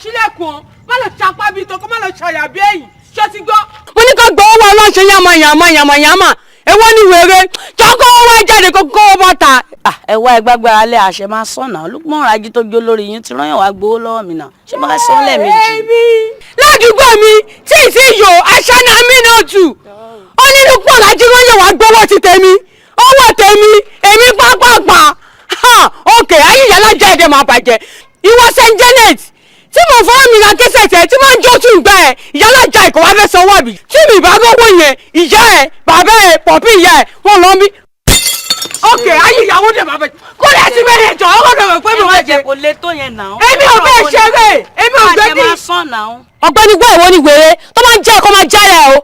Sílẹ̀kùn o, má lọ ṣapá bíi tó, kó má lọ ṣàyà bí ẹ̀yìn. Ṣé ti gbọ́? Mo ní kó gbọ́ owó ọlọ́ṣẹ́ yàmà yàmà yàmà yàmà. Èwo ni wèrè jọ́kọ́ owó ẹ jáde, kó kó bọ́ta. Ẹ wá, ẹ gbàgbára lé àṣẹ máa sọ̀nà. Lukman Raji tó jó lórí yín ti rán yàn wá gbowó lọ́wọ́ mi náà. Ṣé máa sọ lẹ́ẹ̀mejì? Èmi ládùúgbò mi tí ì tí yò aṣáná mi náà tù ó ní Lukman Raji rán yàn wá gbowó ti tèmi, owó tèmi, èmi pápápá. Òkè ayé ìyá alájà ẹ̀dẹ̀ máa bàjẹ́. Ìwọ Saint Janet tí mo fọwọ́ mi ra kẹsẹ̀ tẹ̀ tí máa ń jó tún gbà ẹ̀, ìyá alájà ìkọ̀ wá fẹ́ sanwó àbí? Tí mi bá gbówó yẹn, ìyá ẹ̀, bàbá ẹ̀, pọ̀pí ìyá ẹ̀, wọ́n lọ bí. Òkè ayé ìyàwó dẹ̀ máa bàjẹ́. Kó lè ti bẹ̀rẹ̀ jọ ọwọ́ dẹ̀ pé mi wá jẹ. Kò lè tó yẹn náà. Èmi ò bẹ́ẹ̀ ṣeré, èmi ò gbé àṣẹ bí. Máa sàn náà. Ọ̀gbẹ́ni gbọ́, ìwọ ni wèrè tó máa ń jẹ́ ẹ̀kọ́ máa jẹ́rẹ̀ o.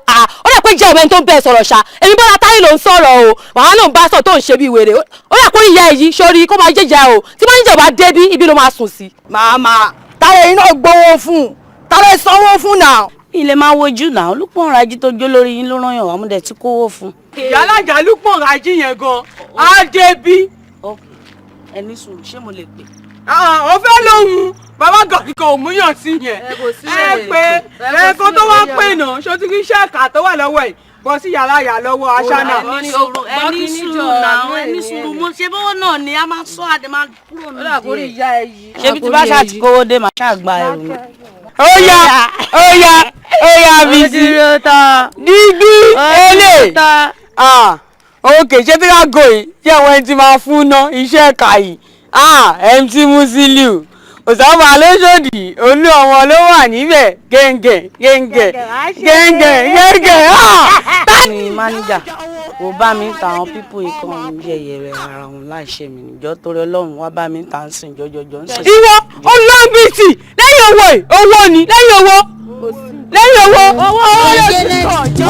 Ó dà pé jẹ́ ọ̀bẹ tó ń bẹ̀ sọ̀rọ̀ ṣá. Èmi Bọ́lá Táyé ló ń sọ̀rọ̀ o, wàhálà ló ń bá sọ̀ tó ń ṣe bí wèrè. Ó dà pé ìyá èyí sórí kó máa jẹ́jà o, tí máa ń jọba débí ibi ló máa sùn sí. Màmá táyé iná gbowó fún táyé sanwó fún náà. Ilé máa wojú náà. Lukman Raji tó jó lórí yín ló rán yàn wá, mo dẹ̀ ti kówó fún. Ìyá alájà Lukman Raji yẹn gan á débí. Ẹni sùúrù, ṣé mo lè pè? Ó fẹ́ lóhun bàbá gọ̀gì kan ò múyàn sí yẹn. Ẹ pé ẹ kó tó wá pè náà, ṣó ti rí iṣẹ́ ẹ̀ka tó wà lọ́wọ́ ẹ̀ bọ́ sí yàrá yà lọ́wọ́ aṣáná. Ẹni sùúrù, ẹni sùúrù náà, ẹni sùúrù. Mo ṣe bówó náà ni a máa sọ àdé máa kúrò nídìí ẹ̀. Ṣebí tí bá ṣáà ti kówó dé, màá ṣáà gba ẹrù mi. Ó yá, ó yá, ó yá, Bísí dígbí ele. Ah, ok, ṣé tí ká go yìí ṣé àwọn ẹni tí máa fún ná iṣẹ́ ẹ̀ka yìí? Ah, MC Musiliu Òsánbà lóṣòdì, olú ọmọ ló wà níbẹ̀. Gẹ́ngẹ́ gẹ́ngẹ́ gẹ́ngẹ́ gẹ́ngẹ́, ah. Ní máníjà kò bá mi ta, àwọn pípò ikán ń yẹ̀yẹ̀ rẹ̀ ara wọn láìṣe mi níjọ́, torí Ọlọ́run wá bá mi ta ń sìn jọjọjọ ń sìn. Ìwọ olóńbìtì, lẹ́yìn owó yìí, owó ni, lẹ́yìn owó, lẹ́yìn owó, owó, owó ló ti sọ̀.